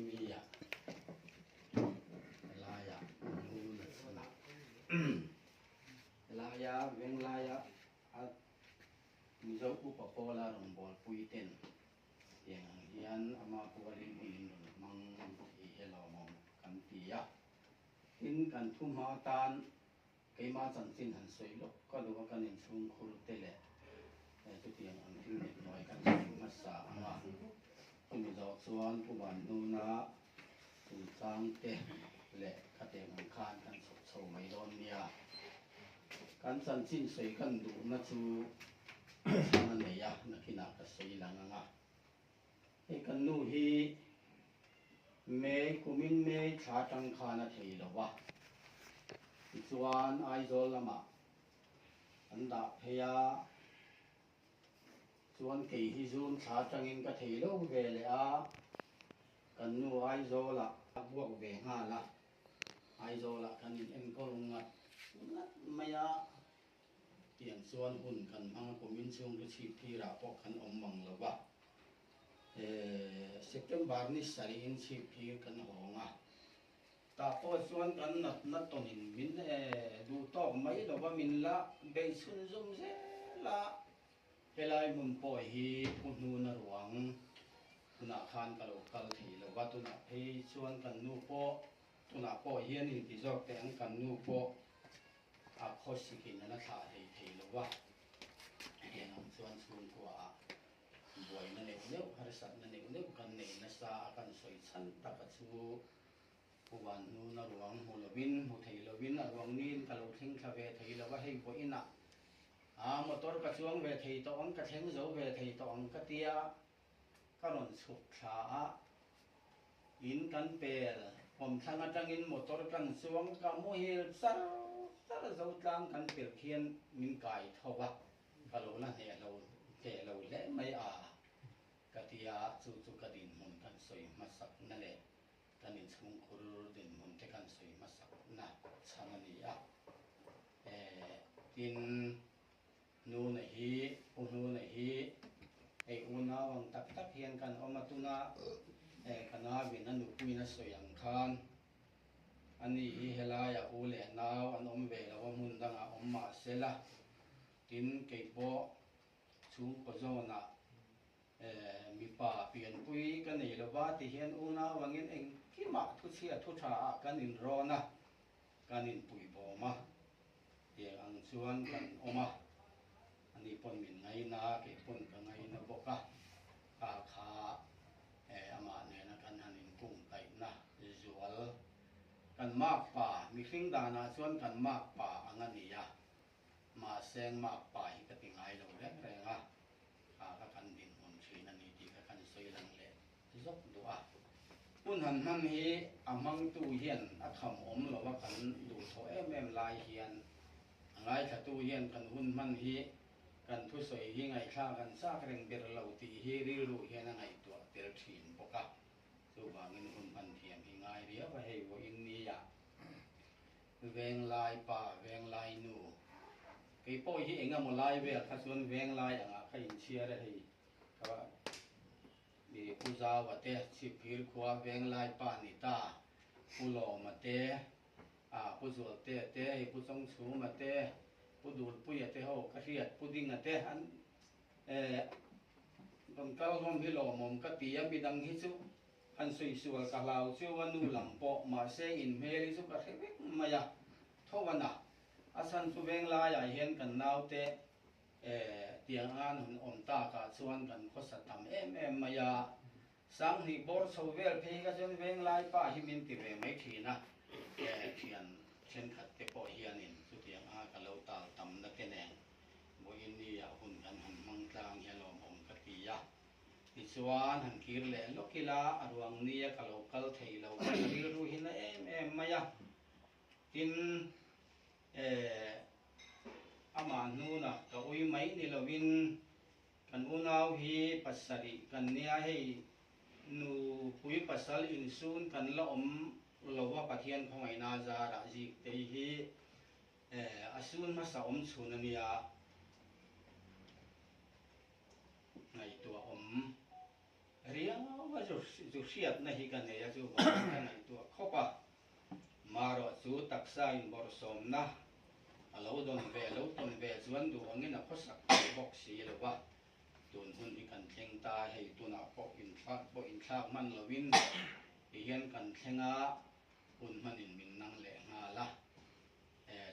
nia helaia nu na chhan ah helaia Venglaia a Mizo upa pawla rawngbawlpui ten tiang ang hian ama pualin hun in rawn hmang tih hi lawmawm kan ti a. Tin, kan thu hma atan keimah chanchin han sawi lawk ka duh a, kan inchhungkhur te leh chutiang ang thil nepnawi kan sawi hmasa ang a. Chumi zawh chuan Pu Vanhnuna chungchang te leh khatiang ang khan kan chhawp chho mai dawn nia. Kan chanchin sawi kan duhna chu chhan a nei a, nakinah ka sawi lang ang a. Hei kan nu hi May kumin May thla atang khan a thei lo a, tichuan Aizawl lamah an dah phei a, chuan kei hi June thla atangin ka thei lo ve leh a, kan nu Aizawlah a buak ve nghal a, Aizawlah kan in enkawl ngat ngat mai a. Tiang chuan hun kan hmang a, kumin chhung chu chhip phirah pawh kan awm mang lo va. September ni sarihin chhip phir kan hawng a, tah pawh chuan kan natna tawnin min duh tawk mai lo va, min la bei chhun zum zel a. Helai hmun pawh hi Pu Hnuna ruang tunah khan ka lo kal thei lo va, tunah phei chuan kan nu pawh tunah pawh hian inti zawk teh ang, kan nu pawh a khawsikin an a thlah hlei thei lo va, heng ang chuan chhungkua ah buaina neuh neuh, harsatna neuh neuh kan nei nasa a, kan sawi chhan tak a chu Pu Vanhnuna ruang hmu lovin, hmu thei lovin a ruang niin ka lo thleng thla ve thei lo va, hei vawiinah a motor ka chuang ve thei tawh ang, ka thleng zo ve thei tawh ang ka tia ka rawn chhuk thla a. In kan pel, kawmthlang atangin motor kan chuang ka muhil char char zo tlang kan pel khian min kai tho a, ka lo la hneh lo hneh lo hle mai a ka ti a, chu chu ka dinhmun kan sawi hmasak na leh kan inchhungkhur dinhmun te kan sawi hmasak na chhan a ni a, tin. Nuna hi, Pu Hnuna hi hei unau ang tak tak hian kan awm a, tuna ka nauin a nupuiin a sawi ang khan ani hi helaiah u leh nau an awm ve lo a, hmun dangah awm mah se la, tin keipawh chhungkaw zawnah mipa pianpui ka nei lo va ti hian unau angin engkimah thuchhia thu tha ah kan inrawn a, kan inpuihbawm a. Tiang ang chuan kan awm a, ani pawn min ngaina a, kei pawn ka ngaina bawk a, kha kha amah nena kan han inkungkaihna zual kan makpa, mihring danah chuan kan makpa ang a ni a, mahse makpa hi ka ti ngai lo reng reng a, kha kha kan dinhmun thin a ni tih kha kan sawi lang leh zawk duh a. Hun han hman hi a hmangtu hian a kham awm lo a, kan duhthawh em em lai hian a ngaithlatu hian kan hun hman hi kan thusawi hi ngaihthlak an chak reng ber lo tih hi rilru hian a ngaihtuah tel thin bawk a. Chuvangin hun hman thiam hi ngai riau a, hei vawiin nia Venglai pa, Venglai nu kei pawh hi eng emaw lai vel kha chuan Venglai angah kha inchhiar a hei ka I Pu Zaua te, Chhipphir khua Venglai pa ni ta, Pu Lawma te, a Pu Zualtea te, hei Pu Chawngchhuma te, Pu Dulpuia te ho ka hriat, Pu Dinga te an eh rawn kal hlawm hi lawmawm ka ti a, midang hi chu han sawi sual ka hlau chu a nu lam pawh mahse inhmel hi chu ka hre vek mai a, tho a na, a chhan chu Venglaiah hian kan naute Tiang an hun awm takah chuan kan khawsa tam em em mai a, Sanghnih bawr chho vel phei kha chuan Venglai pa hi min ti ve mai thin a, thian thenkhat te pawh hianin chutiang a ka lo tal tamna te nen vawiin ni ah hun kan han hmang tlang hi a lawmawm ka ti a. Tichuan han kir leh lawk ila a ruang nia ka lo kal thei lo ka rilru hi na em em mai a, tin Amah hnuna ka ui mai ni lovin kan unau hi pasarih kan nia, hei nupui pasal insun kan la awm lo a, Pathian khawngaihna zarah Ziktei hi a sun hmasa awm chhun a nia, ngaihtuah awm. riau a, zu hriatna hi ka nei a, chuvangin ka ngaihtuah khawp a. Marawh chu taksa inbawrhsawmna a lo dawn ve lo tawn ve chuan duh angin a khawsak theih bawk si lo va, tun hun hi kan thleng ta a, hei tunah pawh inthlak pawh inthlak hman lovin tihian kan thleng a, hun hmanin min nang leh nghal a,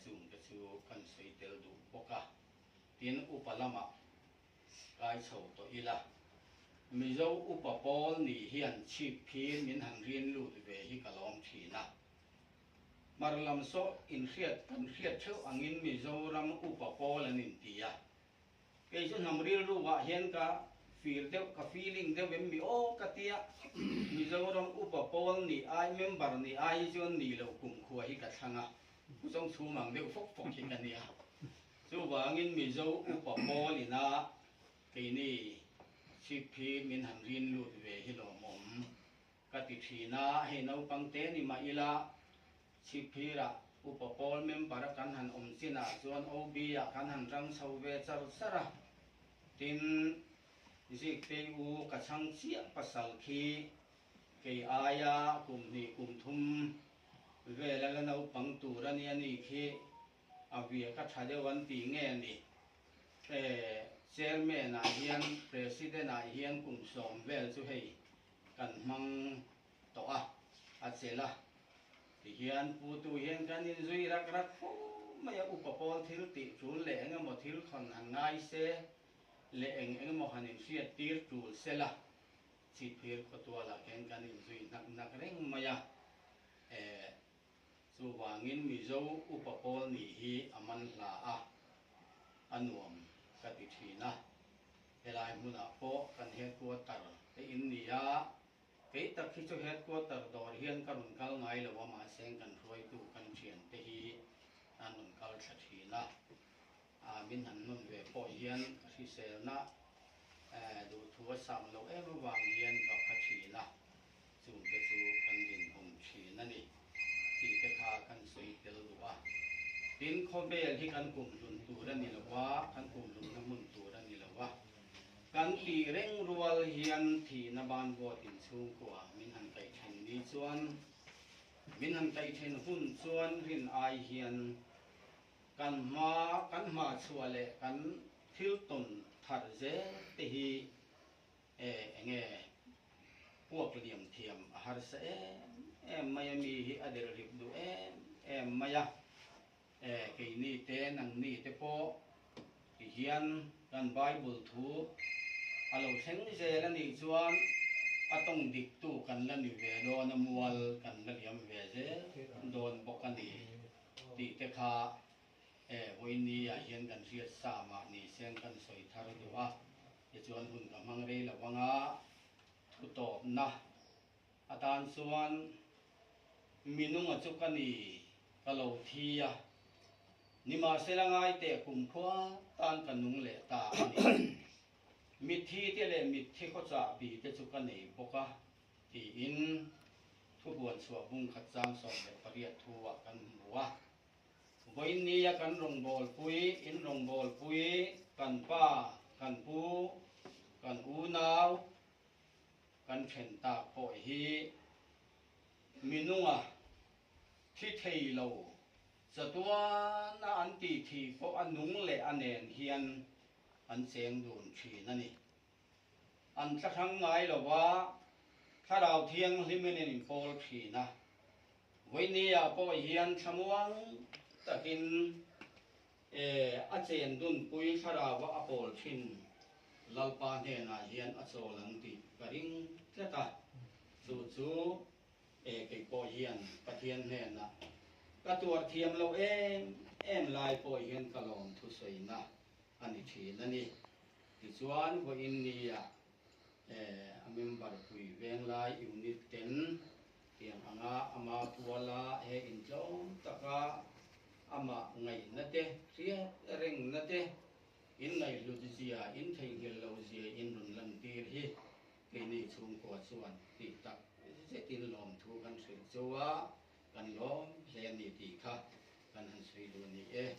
chung te chu kan sawi tel duh bawk a, tin upa lamah kai chho tawh ila. Mizo upa pawl nih hian chhip phir min han rin lut ve hi ka lawm thin a. Hmar lam saw inhriat kan hriat theuh angin Mizoram upa pawl an inti a. Kei chu hnam rilru ah hian ka feel deuh, ka feeling deuh em mi aw ka tia. Mizoram upa pawl nih ai, member nih ai hi chuan nih loh kumkhua hi ka thlang a. Pu Chawngchhum ang deuh fawk fawk hi ka nia. Chuvangin Mizo upa pawl ina keini chhip hi min han rin lut ve hi lawmawm ka ti thin a, hei naupang te ni mah ila chhip phirah upa pawl member a kan han awm chinah chuan OB ah kan han rang chho ve char char a, tin Ziktei u ka chhang chiah pasal khi kei aia kum hnih kum thum vel a la naupang tur a nia ni khi. A viak a tha deuh an tih nge ni? He Chairman ah hian President ah hian kum sawm vel chu hei kan hmang tawh a, a chelh a. Tihian putu hian kan inzui rak rak fo mai a, upa pawl thil tih tul leh eng emaw thil thawn han ngai se leh eng eng emaw han inhriat tir tul se la, chhipphir khawtualah khian kan inzui hnak hnak reng mai a. Chuvangin Mizo upa pawl nih hi a man hla a, a nuam ka ti thin a. Helai hmunah pawh kan headquarter te in ni a, kei tak hi chu headquarter dawr hian ka rawn kal ngai lo a, mahse kan hruaitu kan thiante hi an rawn kal thla thin a. Min han hnawn ve pawh hian ka hriselna duhthu a sam loh em avang hian ka pha thin a, chungte chu kan rinawm thin a ni tih te kha kan sawi tel duh a. Tin, khawvel hi kan kumhlun tur a ni lo a, kan kumhlunna hmun tur a ni lo a. Kan tih reng rual hian thihna ban vawtin chhungkua min han kaih then ni chuan, min han kaih then hun chuan rin ai hian Kan hma kan hma chhuah leh kan thil tawn thar zel te hi eng nge puak liam thiam a harsa em em mai a, mi hi a delh rip duh em em mai a, keini te nangni te pawh ti hian kan Bible thu a lo thleng zel a nih chuan a tawng dik tu kan la ni ve dawn a, mual kan la liam ve zel dawn bawk a ni. Tih te kha e vawiin ah hian kan hriat sa mah ni seng kan sawi thar duh a, tichuan hun ka hmang rei lo anga thu tawpna atan chuan minunga chu ka ni ka lo thi a, nimahsela ngai teh kumkhua tan ka nung leh ta a ni. Mitthi te leh mitthi khawchah bi te chu ka nei bawk a. Tiin thubuan chhuah bung khat chang 18 thu ah kan hmu a. Vawiin nia kan rawngbawlpui, in rawngbawlpui, kan pa, kan pu, kan unau, kan then tak pawh hi minunga thi thei lo chatuana an tih thih pawh a nung leh a nen hian an cheng dun thin a ni. An thlahrang ngai lo va, Thlarau Thianghlimin an inpawl thin a. Vawinia pawh hian thlamuang takin a chen dunpui Thlaraua a pawl thin Lalpa hnenah hian a chawl ang tih ka ring tlat a. Chu chu kei pawh hian Pathian hnenah ka tuar thiam lo em em lai pawh hian ka lawm thusawina a ni thin a ni. Tichuan vawiin nia a member pui venglai unit ten tiang anga ama puala he intlawm taka amah ngaihna te, hriat rengna te, in ngaihhlut zia, in theihnghilh lo zia in rawn lantir hi keini chhungkua chuan tih tak zetin lawmthu kan hrilh chu a, kan lawm hle a ni tih kha kan han sawi duh a ni e.